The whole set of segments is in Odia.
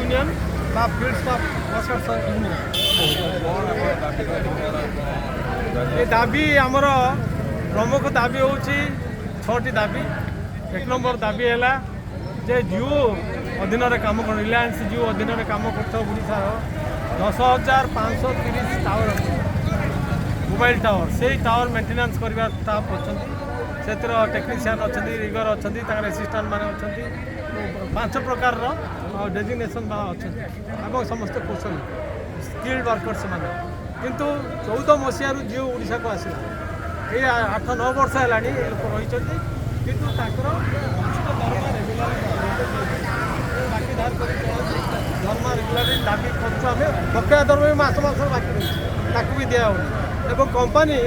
ୟୁନିୟନ୍ ବା ଫିଲ୍ଡ ଷ୍ଟାଫ୍ ୱାର୍କର୍ସ ୟୁନିୟନ୍। ଏ ଦାବି, ଆମର ପ୍ରମୁଖ ଦାବି ହେଉଛି ଛଅଟି ଦାବି। ଏକ ନମ୍ବର ଦାବି ହେଲା ଯେ ଜିଓ ଅଧୀନରେ କାମ କର, ରିଲାଏନ୍ସ ଜିଓ ଅଧୀନରେ କାମ କରୁଥିବା ଓଡ଼ିଶାର 10,530 ଟାୱାର ଅଛି, ମୋବାଇଲ ଟାୱାର। ସେଇ ଟାୱାର ମେଣ୍ଟେନାନ୍ସ କରିବା ଷ୍ଟାଫ୍ ଅଛନ୍ତି, ସେଥିର ଟେକ୍ନିସିଆନ୍ ଅଛନ୍ତି, ରିଗର ଅଛନ୍ତି, ତାଙ୍କର ଆସିଷ୍ଟାଣ୍ଟ ମାନେ ଅଛନ୍ତି, ପାଞ୍ଚ ପ୍ରକାରର ଡେଜିଗ୍ନେସନ୍ ବାଲା ଅଛନ୍ତି ଏବଂ ସମସ୍ତେ କୁଶଳୀ ସ୍କିଲ୍ଡ ୱାର୍କର ସେମାନେ। କିନ୍ତୁ 14 ମସିହାରୁ ଜିଓ ଓଡ଼ିଶାକୁ ଆସିଲା, ଏଇ 8-9 ବର୍ଷ ହେଲାଣି ଏ ଲୋକ ରହିଛନ୍ତି, କିନ୍ତୁ ତାଙ୍କର ମାସିକ ଦରମା ରେଗୁଲାର ବାକି ଧାର କରି ଚଳନ୍ତି। ଦରମା ରେଗୁଲାରଲି ଦାବି କରୁଛୁ ଆମେ। ବକେୟା ଦରମା ବି ମାସ ମାସର ବାକି ରହିଛି, ତାକୁ ବି ଦିଆହେଉନି। ଏବଂ କମ୍ପାନୀ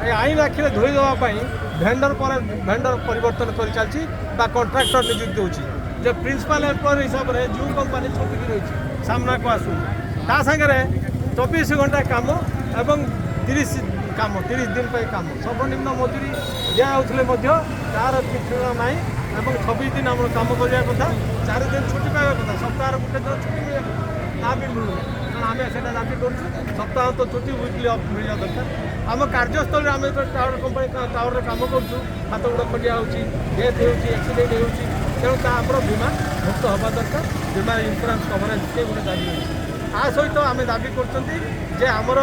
ଏ ଆଇନ ଆଖିରେ ଧୋଇ ଦେବା ପାଇଁ ଭେଣ୍ଡର ପରେ ଭେଣ୍ଡର ପରିବର୍ତ୍ତନ କରିଚାଲିଛି ବା କଣ୍ଟ୍ରାକ୍ଟର ନିଯୁକ୍ତି ଦେଉଛି, ଯେ ପ୍ରିନ୍ସିପାଲ ଏମ୍ପ୍ଲୟର ହିସାବରେ ଯେଉଁ କମ୍ପାନୀ ଛପିକି ରହିଛି, ସାମ୍ନାକୁ ଆସୁନି। ତା ସାଙ୍ଗରେ 24 ଘଣ୍ଟା କାମ ଏବଂ 30 କାମ, 30 ଦିନ ପାଇଁ କାମ, ସର୍ବନିମ୍ନ ମଜୁରୀ ଦିଆଯାଉଥିଲେ ମଧ୍ୟ ତାର ଠିକ୍ ନାହିଁ। ଏବଂ 26 ଦିନ ଆମର କାମ କରିବା କଥା, 4 ଦିନ ଛୁଟି ପାଇବା କଥା, ସପ୍ତାହରେ ଗୋଟେ ଦିନ ଛୁଟି ମିଳିବା କଥା, ତା ବି ମିଳୁନି। କାରଣ ଆମେ ସେଇଟା ଦାବି କରୁଛୁ, ସପ୍ତାହାନ୍ତ ଛୁଟି, ୱିକଲି ଅଫ୍ ମିଳିବା ଦରକାର। ଆମ କାର୍ଯ୍ୟସ୍ଥଳୀରେ ଆମେ ଯେତେବେଳେ ଟାୱାର କମ୍ପାନୀ ଟାୱାରରେ କାମ କରୁଛୁ, ହାତ ଗୋଡ଼ ଖଣ୍ଡିଆ ହେଉଛି, ଡେଥ୍ ହେଉଛି, ଆକ୍ସିଡେଣ୍ଟ ହେଉଛି, ତେଣୁ ତା ଆମର ବୀମା ମୁକ୍ତ ହେବା ଦରକାର, ବୀମା ଇନ୍ସୁରାନ୍ସ କଭରେଜ, ସେ ଗୋଟେ ଦାବି ଅଛି। ତା ସହିତ ଆମେ ଦାବି କରୁଛନ୍ତି ଯେ ଆମର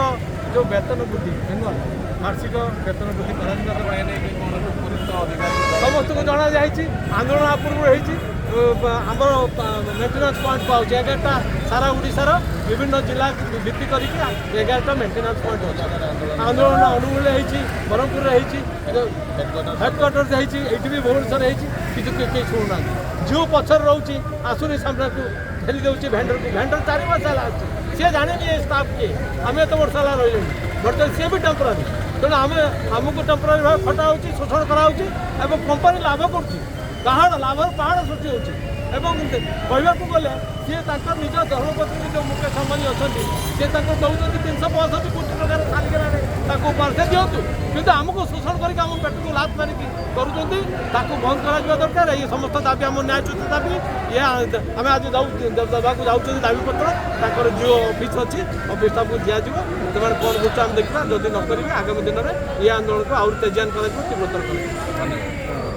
ଯେଉଁ ବେତନ ବୃଦ୍ଧି, ଆନୁଆଲ ବାର୍ଷିକ ବେତନ ବୃଦ୍ଧି କରାଯିବା ଦରକାର। ସମସ୍ତଙ୍କୁ ଜଣାଯାଇଛି, ଆନ୍ଦୋଳନ ପୂର୍ବରୁ ହେଇଛି। ଆମର ମେଣ୍ଟେନାନ୍ସ ପଏଣ୍ଟ ପାଉଛି 11ଟା। ସାରା ଓଡ଼ିଶାର ବିଭିନ୍ନ ଜିଲ୍ଲା ଭିତ୍ତି କରିକି 11ଟା ମେଣ୍ଟେନାନ୍ସ ପଏଣ୍ଟ ଅଛି। ଆନ୍ଦୋଳନ ଅନୁଗୁଳରେ ହେଇଛି, ବ୍ରହ୍ମପୁରରେ ହେଇଛି, ହେଡ଼କ୍ୱାର୍ଟର୍ସ ହେଇଛି, ଏଇଠି ବି ଭୁବନେଶ୍ୱର ହେଇଛି। କିନ୍ତୁ କେହି ଶୁଣୁନାହାନ୍ତି। ଯେଉଁ ପଛରେ ରହୁଛି, ଆସୁନି ସାମ୍ନାକୁ, ଠେଲି ଦେଉଛି ଭେଣ୍ଡରକୁ। ଭେଣ୍ଡର 4 ମାସ ହେଲା ଆସୁଛି, ସିଏ ଜାଣିନି ଏ ଷ୍ଟାଫ୍ କିଏ। ଆମେ ଏତେ ବର୍ଷ ହେଲା ରହିଲେଣି, ବର୍ତ୍ତମାନ ସିଏ ବି ଟେମ୍ପୋରାରୀ। ତେଣୁ ଆମକୁ ଟେମ୍ପୋରାରୀ ଭାବେ ଖଟା ହେଉଛି, ଶୋଷଣ କରାହେଉଛି ଏବଂ କମ୍ପାନୀ ଲାଭ କରୁଛି, ପାହାଡ଼ ଲାଭର ପାହାଡ଼ ସୃଷ୍ଟି ହେଉଛି। ଏବଂ କହିବାକୁ ଗଲେ ସିଏ ତାଙ୍କର ନିଜ ଧର୍ମପତ୍ନୀ ଯେଉଁ ମୁକେଶ ଅମ୍ବାନୀ ଅଛନ୍ତି, ସିଏ ତାଙ୍କୁ ଦେଉଛନ୍ତି 365 କୋଟି ଟଙ୍କାର ସାଲିଗିରାରେ ତାଙ୍କୁ ଉପହାର ସେ ଦିଅନ୍ତୁ, କିନ୍ତୁ ଆମକୁ ଶୋଷଣ କରିକି ଆମ ପେଟକୁ ଲାତ ମାରିକି କରୁଛନ୍ତି। ତାକୁ ବନ୍ଦ କରାଯିବା ଦରକାର। ଏଇ ସମସ୍ତ ଦାବି ଆମ ନ୍ୟାୟୋଚିତ ଦାବି। ଇଏ ଆମେ ଆଜି ଦେବାକୁ ଯାଉଛନ୍ତି ଦାବିପତ୍ର। ତାଙ୍କର ଜିଓ ଅଫିସ୍ ଅଛି, ଅଫିସ୍ ଷ୍ଟାଫ୍କୁ ଦିଆଯିବ। ସେମାନେ କ'ଣ କରୁଛ ଆମେ ଦେଖିବା। ଯଦି ନ କରିବେ, ଆଗାମୀ ଦିନରେ ଏ ଆନ୍ଦୋଳନକୁ ଆହୁରି ତେଜିଆନ କରାଯିବ, ତୀବ୍ରତର କରାଯିବ। ଧନ୍ୟବାଦ।